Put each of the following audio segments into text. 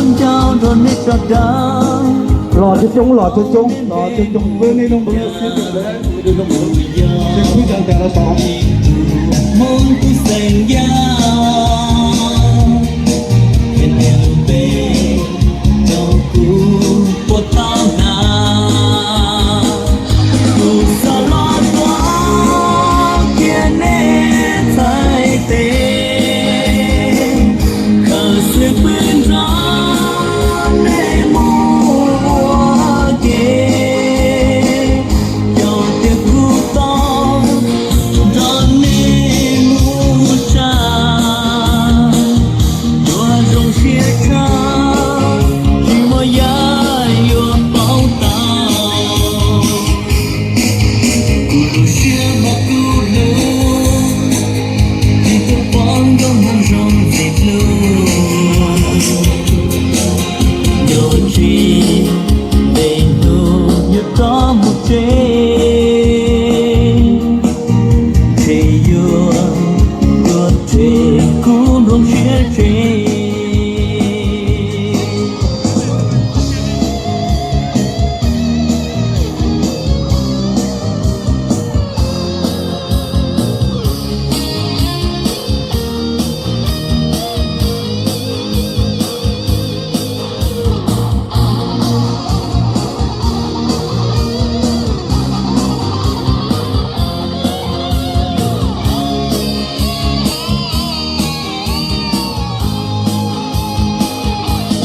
Nco rau nej sawv daws. Los coob coob, los coob coob, los coob coob. Hmoob kuv xeem Yaj, niam lub npe rau kuv puas tau hnav. Kuv xav los tuav kiag nej txhais tes, khaws xwb pw nrog nej mus ua ke. Yog tias kuv tau nrog nej mus tsa, yuav zoo siab tshaj, tsis muaj yam yuav pauv tau. Kuv lub siab mas kuv hlub, tsis tuaj pom nkauj Hmoob zoo ntxiv hlub. Yog tsis ntev hnub yuav rov mus tsev, ntshe yuav tuag rhe kuv nplooj siab tsev.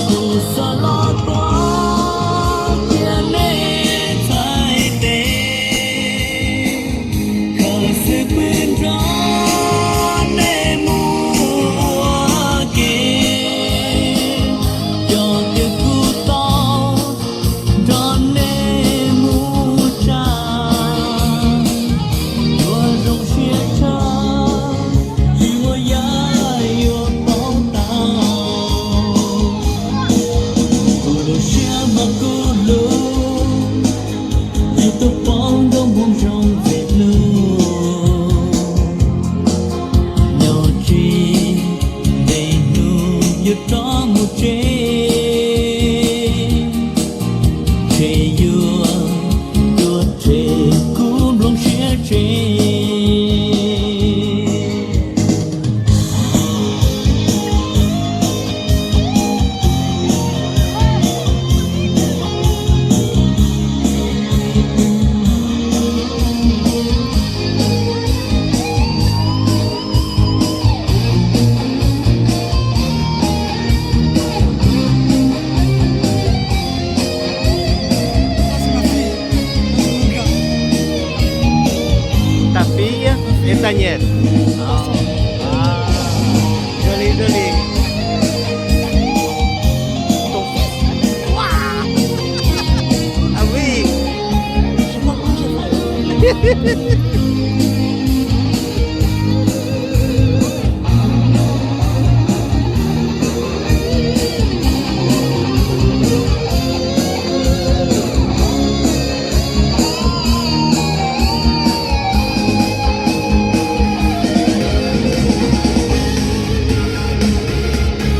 Kuv xav los tuav kiag nej txhais tes, khaws xwb pw nrog nej mus ua ke. Yog tias kuv tau nrog nej mus tsa, yuav zoo siab tshaj, tsis muaj yam yuav pauv tau. Kuv lub siab mas kuv hlub, tsis tuaj pom nkauj Hmoob zoo ntxiv hlub. Yog tsis ntev hnub yuav rov mus tsev, ntshe yuav tuag rhe kuv nplooj siab tsev. Tag pib es tag nyem. Dua li, dua li.